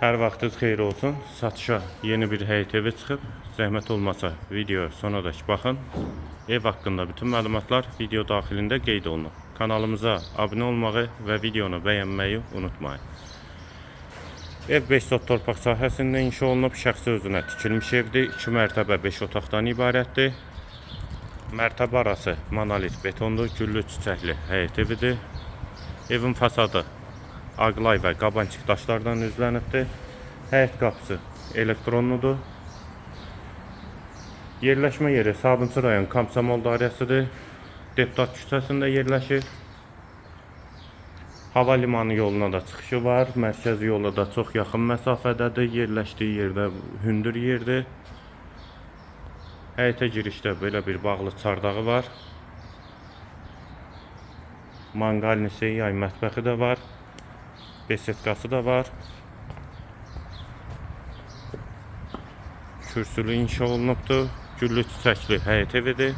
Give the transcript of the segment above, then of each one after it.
Hər vaxtınız xeyir olsun. Satışa yeni bir həyət evi çıxıb. Zəhmət olmasa video sonadək baxın. Ev haqqında bütün məlumatlar video daxilində qeyd olunub. Kanalımıza abunə olmağı və videonu bəyənməyi unutmayın. Ev 5 sot torpaq sahəsində inşa olunub, şəxsi özünə tikilmiş evdir. 2 mərtəbə 5 otaqdan ibarətdir. Mərtəbə arası monolit betondur, güllü çiçəkli həyət evidir. Evin fasadı ağlay və qabançıq daşlardan üzlənibdir. Həyət qapısı elektronludur. Yerləşmə yeri Sabunçu rayon Komsomol dairəsidir. Deputat küçəsində yerləşir. Hava limanı yoluna da çıxışı var. Mərkəzi yola da çox yaxın məsafədədir. Yerləşdiyi yerdə hündür yerdir. Həyətə girişdə belə bir bağlı çardağı var. Manqalnisi, yay mətbəxi də var. Besetkası da var. Kürsülü inşa olunubdur. Güllü çiçəkli həyət evidir.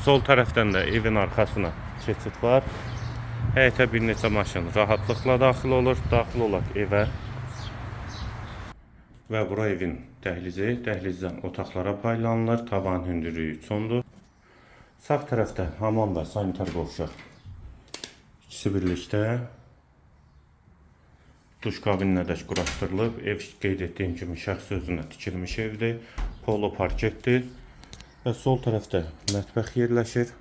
Sol tərəfdən də evin arxasına keçid var. Həyətə bir neçə maşın rahatlıqla daxil olur. Daxil olaq evə. Və bura evin dəhlizi. Dəhlizdən otaqlara paylanılır. Tavan hündürlüyü 3,10-dur. Sağ tərəfdə hamam və sanitar qovşaq. İkisi birlikdə duş kabininə də quraşdırılıb. Ev qeyd etdiyim kimi şəxsi özünə tikilmiş evdir. Polo parketdir. Və sol tərəfdə mətbəx yerləşir.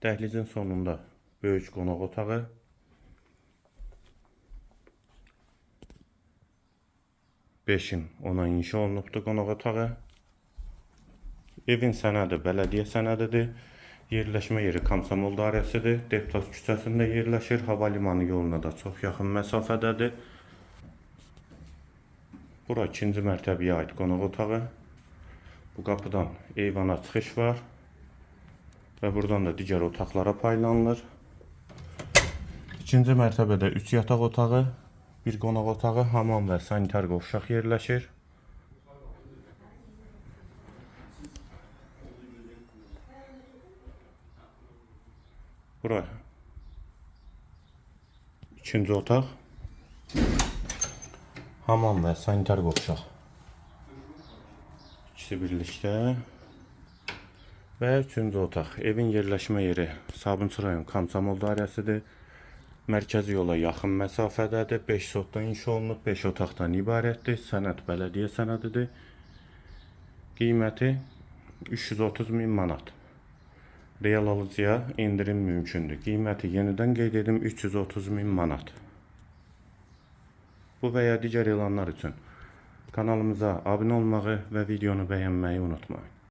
Dəhlizin sonunda böyük qonaq otağı. Beşin ona inşa olunubdur qonaq otağı. Evin sənədi bələdiyyə sənədidir. Yerləşmə yeri Komsomol dairəsidir. Deputat küçəsində yerləşir. Hava limanı yoluna da çox yaxın məsafədədir. Bura ikinci mərtəbəyə aid qonaq otağı. Bu qapıdan eyvana çıxış var. Və buradan da digər otaqlara paylanılır. İkinci mərtəbədə 3 yataq otağı, bir qonaq otağı, hamam və sanitar qovşaq yerləşir. Bura ikinci otaq, hamam və sanitar qovşaq. İkisi birlikdə. Və üçüncü otaq. Evin yerləşmə yeri Sabunçu rayon Komsomol dairəsidir. Mərkəzi yola yaxın məsafədədir. 5 sotdan inşa olunub, 5 otaqdan ibarətdir. Sənəd bələdiyyə sənədidir. Qiyməti 330 min manat. Real alıcıya endirim mümkündür. Qiyməti yenidən qeyd edim 330 min manat. Bu və ya digər elanlar üçün kanalımıza abunə olmağı və videonu bəyənməyi unutmayın.